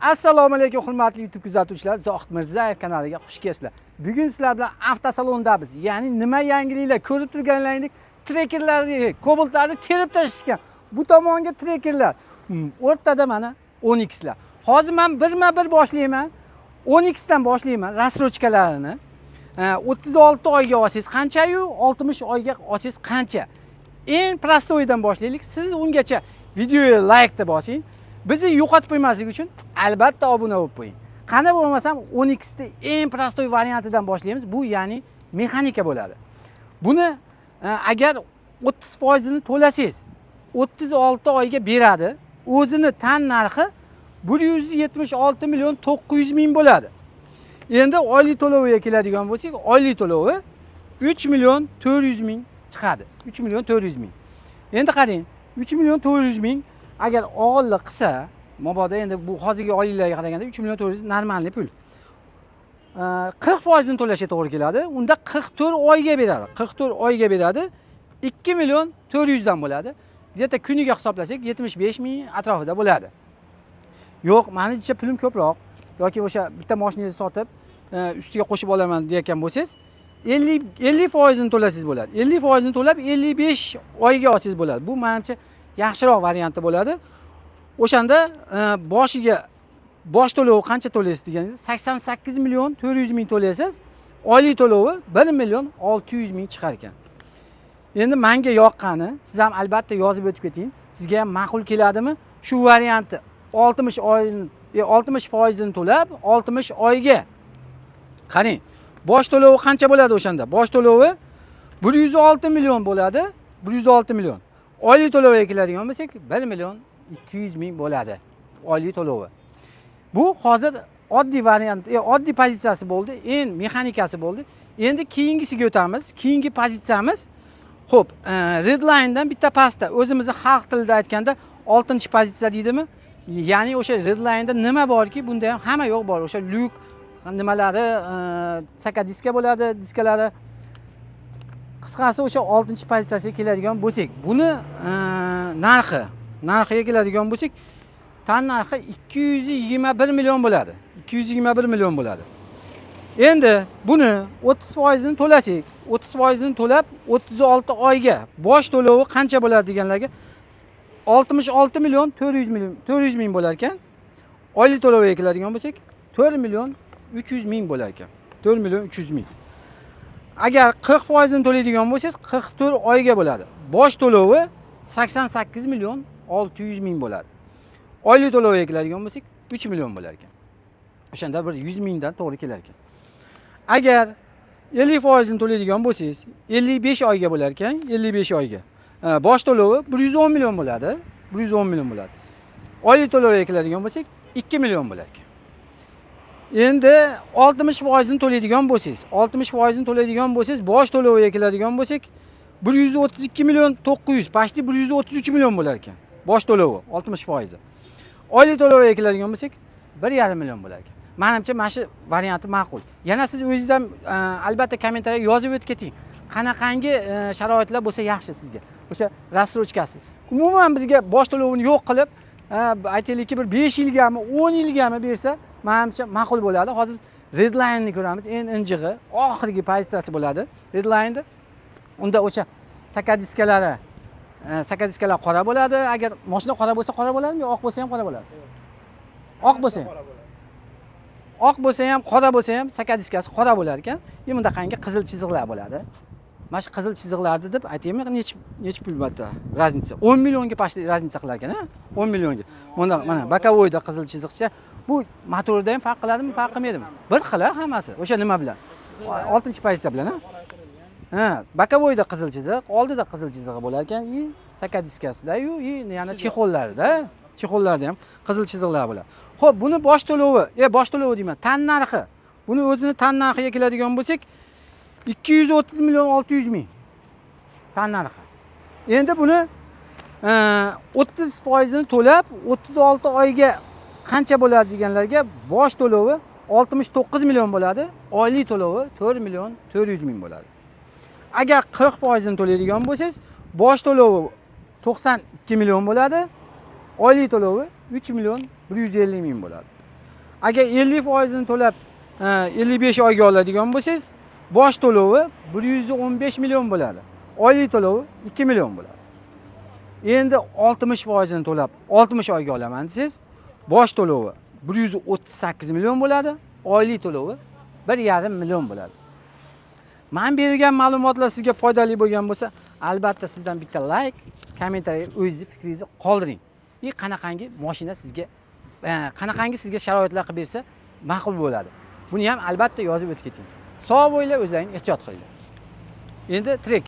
Assalomu alaykum, hurmatli YouTube kuzatuvchilar. Zohid Mirzayev kanaliga xush kelibsizlar. Bugun sizlar bilan avtosalondamiz. Ya'ni nima yangiliklar ko'rib turganlaringdek, Trackerlarni, Cobaltlarni terib tashlashgan. Bu tomonga Trackerlar. O'rtada mana Onixlar. Hozir men birma-bir boshlayman. Onixdan boshlayman рассрочка larini. 36 oyga olsangiz qancha-yu, 60 oyga olsangiz qancha? Eng простой idan boshlaylik. Siz ungacha videoga like bosing. Bizni yo'qotib qo'ymaslik uchun albatta obuna bo'lib qo'ying. Qani bo'lmasam Onixni eng простой variantidan boshlaymiz. Bu ya'ni mexanika bo'ladi. Buni agar 30% to'lasangiz, 36 oyga beradi. O'zini tan narxi 176 million 900 ming bo'ladi. Endi oylik to'loviga keladigan bo'lsak, oylik to'lovi 3 million 400 ming chiqadi. 3 million 400 ming. Endi qarang, 3 million 400 ming agar og'irlik qilsa, mabodo endi bu hozirgi oyliklarga qaraganda 3 million 400 нормальный pul. 40 foizini to'lashga to'g'ri keladi. Unda 44 oyga beradi. 44 oyga beradi. 2 million 400 dan bo'ladi. Где-то kuniga hisoblasak 75 ming atrofida bo'ladi. Yo'q, manicha pulim ko'proq yoki o'sha bitta mashinangizni sotib, ustiga qo'shib olaman deyotgan bo'lsangiz, 50 foizini to'lasangiz bo'ladi. 50 foizini to'lab 55 oyga olsangiz bo'ladi. Bu menimcha yaxshiroq varianti bo'ladi. O'shanda boshiga bosh to'lovi qancha to'laysiz deganda 88 million 400 ming to'laysiz. Oylik to'lovi 1 million 600 ming chiqar ekan. Endi menga yoqqani, siz ham albatta yozib o'tib keting. Sizga ham ma'qul keladimi? Shu varianti 60 oy 60 foizini to'lab 60 oyga. Qarang, bosh to'lovi qancha bo'ladi o'shanda? Bosh to'lovi 106 million bo'ladi. 106 million. Oylik to'loviga keladigan bo'lsak 1 million 200 ming bo'ladi oylik to'lovi. Bu hozir oddiy variant, oddiy pozitsiyasi bo'ldi, eng mexanikasi bo'ldi. Endi keyingisiga o'tamiz. Keyingi pozitsiyamiz, xo'p, Redline'dan bitta pastda, o'zimizni xalq tilida aytganda 6-pozitsiya deydimi? Ya'ni o'sha Redline'da nima borki, bunda ham hamma yo'q bor. O'sha lyuk nimalari, saka diska bo'ladi, diskalari. Qisqasi o'sha 6-pozitsiyasiga keladigan bo'lsak, buni narxiga keladigan bo'lsak, tan narxi 221 million bo'ladi. 221 million bo'ladi. Endi buni 30% to'lasak, 30% to'lab 36 oyga bosh to'lovi qancha bo'ladi deganlarga 66 million 400 million 400 ming bo'lar ekan. Oylik to'loviga keladigan bo'lsak, 4 million 300 ming bo'lar ekan. 4 million 300 ming. Agar 40% to'laydigan bo'lsangiz, 44 oyga bo'ladi. Bosh to'lovi 88 million 600 ming bo'ladi. Oylik to'loviga keladigan bo'lsak, 3 million bo'lar ekan. O'shanda bir 100 mingdan to'g'ri kelar ekan. Agar 50% to'laydigan bo'lsangiz, 55 oyga bo'lar ekan, 55 oyga. Bosh to'lovi 110 million bo'ladi. 110 million bo'ladi. Oylik to'loviga keladigan bo'lsak, 2 million bo'lar ekan. Endi 60% to'laydigan bo'lsangiz, 60% to'laydigan bo'lsangiz, bosh to'loviga keladigan bo'lsak, 132 million 900, почти 133 million bo'lar ekan. Bosh to'lovi 60%. Oylik to'loviga keladigan bo'lsak, 1,5 million bo'lar ekan. Menimcha mana shu varianti ma'qul. Yana siz o'zingiz ham albatta kommentariyaga yozib o'tib keting. Qanaqangi sharoitlar bo'lsa yaxshi sizga. O'sha рассрочка si. Umuman bizga bosh to'lovini yo'q qilib, aytaylikki bir 5 yilgami, 10 yilgami bersa, menimcha ma'qul bo'ladi. Hozir Redline'ni ko'ramiz. Eng injig'i, oxirgi pozitsiyasi bo'ladi Redline'da. Unda o'sha saka diskalari, saka diskalar qora bo'ladi. Agar mashina qora bo'lsa qora bo'ladimi, yo oq bo'lsa ham qora bo'ladi? Oq bo'lsa ham. Oq bo'lsa ham, qora bo'lsa ham saka diskasi qora bo'lar ekan. И bundaqangi qizil chiziqlar bo'ladi. Mana shu qizil chiziqlarni deb aytaymi, necha pul bitta разница? 10 millionga почти разница qilar ekan, ha? 10 millionga. Bunda mana боковой da qizil chiziqcha. Bu motorda ham farq qiladimi, farq qilmaydimi? Bir xil hammasi. O'sha nima bilan? 6-pozitsiya bilan, ha? Ha, боковой da qizil chiziq, oldida qizil chizig'i bo'lar ekan, и saka diskasida-yu, и yana чехол larida, чехол larda ham qizil chiziqlar bo'ladi. Xo'p, buni bosh to'lovi, bosh to'lovi deyman, tan narxi. Buni o'zini tan narxiga keladigan bo'lsak, 230 million 600 ming tan narxi. Endi buni 30 foizini to'lab 36 oyga qancha bo'ladi deganlarga bosh to'lovi 69 million bo'ladi, oylik to'lovi 4 million 400 ming bo'ladi. Agar 40 foizini to'laydigan bo'lsangiz, bosh to'lovi 92 million bo'ladi, oylik to'lovi 3 million 150 ming bo'ladi. Agar 50 foizini to'lab 55 oyga oladigan bo'lsangiz, bosh to'lovi 115 million bo'ladi. Oylik to'lovi 2 million bo'ladi. Endi 60 foizini to'lab 60 oyga olaman desangiz, bosh to'lovi 138 million bo'ladi, oylik to'lovi 1,5 million bo'ladi. Man bergan ma'lumotlar sizga foydali bo'lgan bo'lsa, albatta sizdan bitta layk, kommentariy, o'zingizni fikringizni qoldiring. И qanaqangi mashina sizga, qanaqangi sizga sharoitlar qilib bersa ma'qul bo'ladi. Buni ham albatta yozib o'tib keting. Sog' bo'linglar, o'zlaring ehtiyot qilinglar. Endi Trek.